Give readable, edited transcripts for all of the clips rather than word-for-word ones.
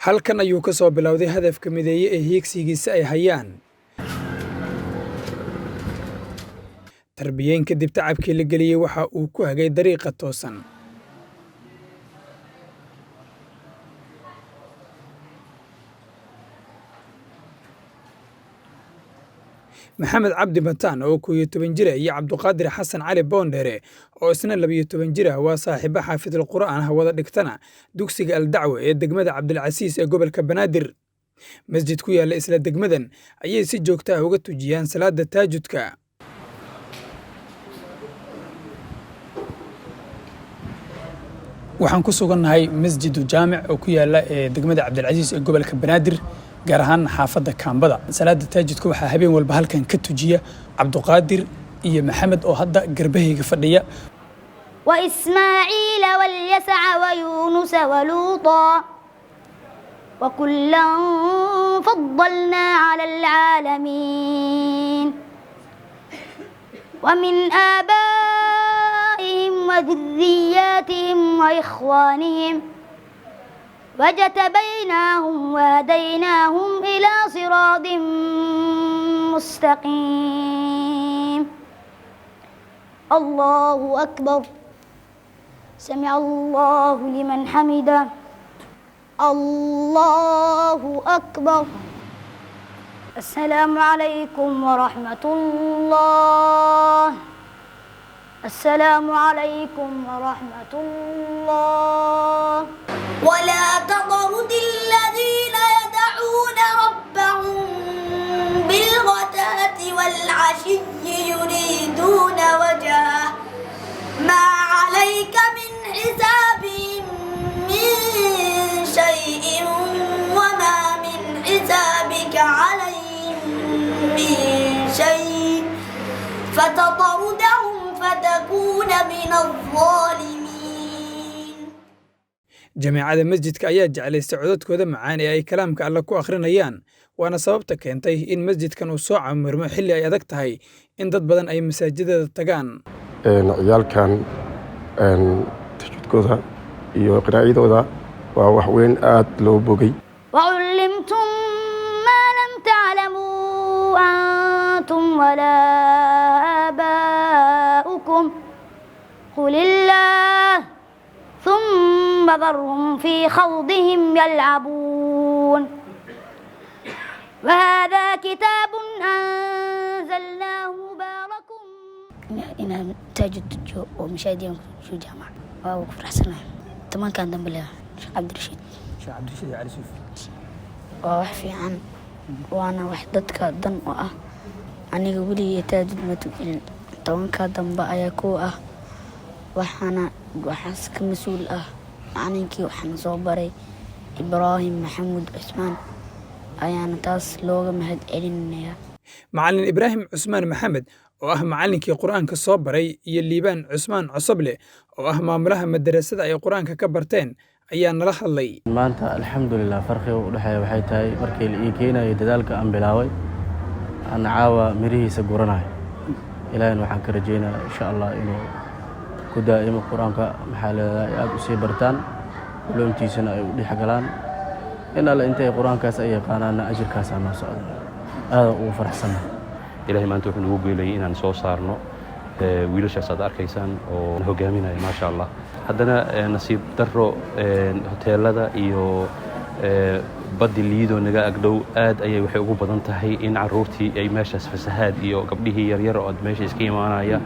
Halkan ayuu ka soo bilowday hadafka mideeye ee hiigsigiisa ay hayaan. Tarbiyeyn kadib tacabkii la geliyey waxa uu ku hagay dariiqa toosan. Maxamed Cabdi Mataan oo 11 jir ah iyo Cabduqaadir Xasan Cali Boondheere oo isna 12 jir ah waa saaxiibo xaafidul Qur'aan ah wada dhigtana dugsiga Al-Dacwa ee degmada Cabdilcasiis ee gobolka Banaadir. Masjid ku yaalla isla degmadan ayay si joogto ah uga tujiyaan salaada taajudka. Waxaan ku sugannahay Masjidu Jaamic oo ku yaalla ee degmada Cabdilcasiis ee gobolka Banaadir, gaar ahaan xaafadda Kaambada. Salaada taajudka waxaa habeen walba halkan ka tujiya Cabduqaadir iyo Maxamed oo hadda garbahayga fadhiya. وإسماعيل واليسع ويونس ولوطا وكلا فضلنا على العالمين ومن آبائهم وذرياتهم وإخوانهم وجتبيناهم وهديناهم إلى صراط مستقيم. الله أكبر. سمع الله لمن حمده. الله أكبر. السلام عليكم ورحمة الله. السلام عليكم ورحمة الله. ولا تطرد الذين يدعون ربهم بالغداة والعشي يريدون وجهه ما عليك من حسابهم من شيء وما من حسابك عليهم من شيء فتطردهم فتكون من الظالمين. Jamaacada masjidka ayaa jeclaystay codadkooda macaan ee ay kalaamka Alle ku akhrinayaan, waana sababta keentay in masjidkan uu soo camirmo xilli ay adag tahay in dad badan ay masaajidada tagaan. Ciyaalkan tajwiidkooda iyo qiraa'adooda waa wax weyn aad loo bogay. وعلمتم ما لم تعلموا أنتم ولا آباؤكم قل الله ثم ذرهم في خوضهم يلعبون. وهذا كتاب أنزلناه مبارك. Inaan taajud tujiyo oo mashaahidyan ku tujiyo jaamac waa ugu faraxsanahay. 10-kan dambe leh Sheekh Cabdirashiid. Sheekh Cabdirashiid Cali Suuf. Waa wax fiican, waana wax dadka dan u ah. Aniga weligay taajud ma tujinin. 10-ka dambe ayaa kuwa ah, waxaana waxaas ka mas-uul ah macalinkii waxaana soo baray, Ibraahim Maxamuud Cusmaan, ayaana taas looga mahad celinayaa. Macallin Ibraahim Cusmaan Maxamed oo ah macallinkii Qur'aanka soo baray iyo Liibaan Cusmaan Cosoble oo ah maamulaha madarasada ay Qur'aanka ka barteen ayaa nala hadlay. Maanta alxamdulilah, farqiga u dhexeeya waxay tahay markii la ii keenayo dadaalka aan bilaabay aan caawa mirihiisa guranayo. Ilaahina waxaan ka rajaynayaa insha Allah inuu ku daa'imo Qur-aanka, maxaa leedahay, aada u sii bartaan, culuumtiisana ay u dhex galaan. In alle intay Qur-aankaas ay yaqaanaanna ajirkaasaa noo socda. Aada ugu faraxsannahay. Ilahay maanta wuxuu nagu geelayay inaan soo saarno wiilashaas aad arkaysaan oo hogaaminaya, maasha Allah. Haddana nasiib darro, hoteelada iyo baddi Liidoo naga agdhow aad ayay waxay ugu badan tahay in caruurtii ay meeshaas fasahaad iyo gabdhihii yaryar oo meesha iska imaanaya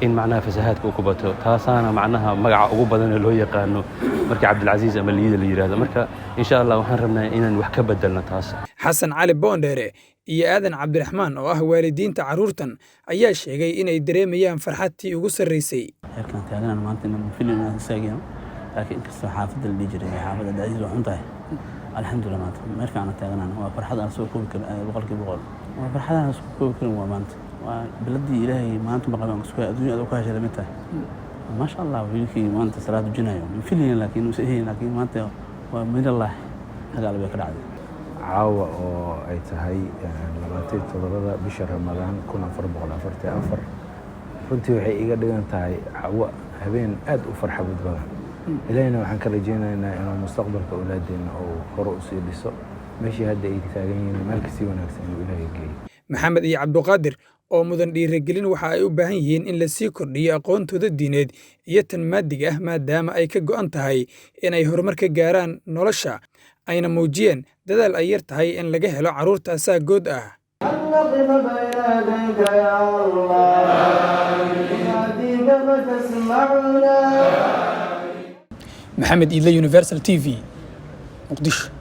in macnaha fasahaadka uu ku bato. Taasaana macnaha magaca ugu badanee loo yaqaano marka Cabdilcasiis ama Liida la yidhahdo. Marka insha Allah waxaan rabnaa inaan wax ka bedelno taas. Xasan Cali Boondheere iyo Aadan Cabdiraxmaan oo ah waalidiinta carruurtan ayaa sheegay inay dareemayaan farxadtii ugu sarraysay. Heerkan taaganaan maanta inaan filin inaan istaagino, laakiin inkastoo xaafadda la dhihi jiray xaafadda Cabdilcasiis waa xun tahay, alxamdulilah maanta meerka aan taaganaan waa farxad aan soo koobi karin. 100%. Waa farxad aan soo koobi karin. Waa maanta, waa biladii Ilaahay maanta maqaban isku adduunya aad ku heshay lamid tahay. Maasha Allah, wiilkii maanta salaad tujinayo ma filayn, laakiin uusan ahayn, laakiin maanta waa minallah, xagga Alle bay ka dhacday. Caawa oo ay tahay 27-da bisha Ramadaan 1444, runtii waxay iga dhigan tahay caawo habeen aad u farxabad badan. Ilaahina waxaan ka rajaynaynaa inuu mustaqbalka awlaadeenna uu hore usii dhiso, meeshii hadda ay taagan yihiin meel kasii wanaagsan inuu Ilaahay geeyo. Maxamed iyo Cabduqaadir oo mudan dhiirigelin waxa ay u baahan yihiin in la sii kordhiyo aqoontooda diineed iyo tan maadiga ah, maadaama ay ka go'an tahay inay horumar ka gaaraan nolosha, ayna muujiyeen dadaal ay yar tahay in laga helo carruurta asaagood ah. نقف بين يديك يا الله، نناديك فتسمعنا. Maxamed Iidle, Universal TV, Muqdisho.